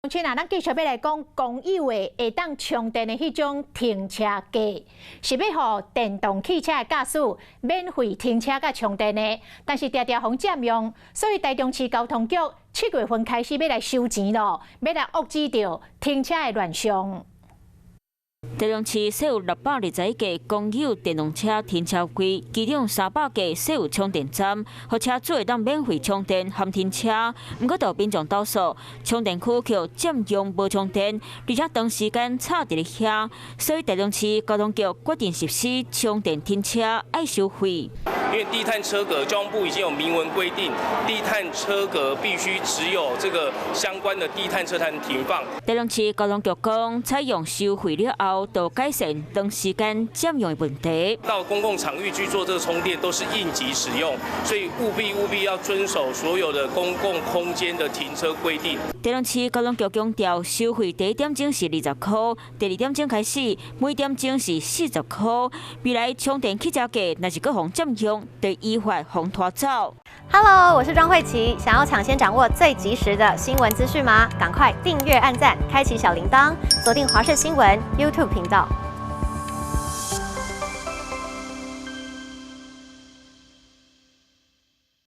親啊，咱繼續欲來講公有的會當充電的彼種停車格，是欲予電動汽車的駕駛免費停車佮充電的，但是定定予人佔用，所以臺中市交通局7月份開始欲來收錢囉，欲來遏止著停車的亂象。台中市設有621個公有電動車停車位，其中300個設有充電站，予車主會當免費充電含停車。毋過，就民眾投訴，充電區予佔用無充電，而且長時間插佇咧遐，所以台中市交通局決定實施充電停車愛收費。因為低碳車格，交通部已經有明文規定，低碳車格必須只有這個相關的低碳車才能停放。台中市交通局講，採用收費了後，就改善長時間佔用的問題。到公共場域去做這個充電，都是應急使用，所以務必務必要遵守所有的公共空間的停車規定。台中市交通局強調，收費第一點鐘是20箍，第二點鐘開始每點鐘是40箍。未來充電汽車格若是閣予人佔用，就依法予人拖走。 Hello，我是莊慧琪，想要搶先掌握最及時的新聞資訊嗎？趕快訂閱、按讚、開啟小鈴鐺，鎖定華視新聞 YouTube 頻道。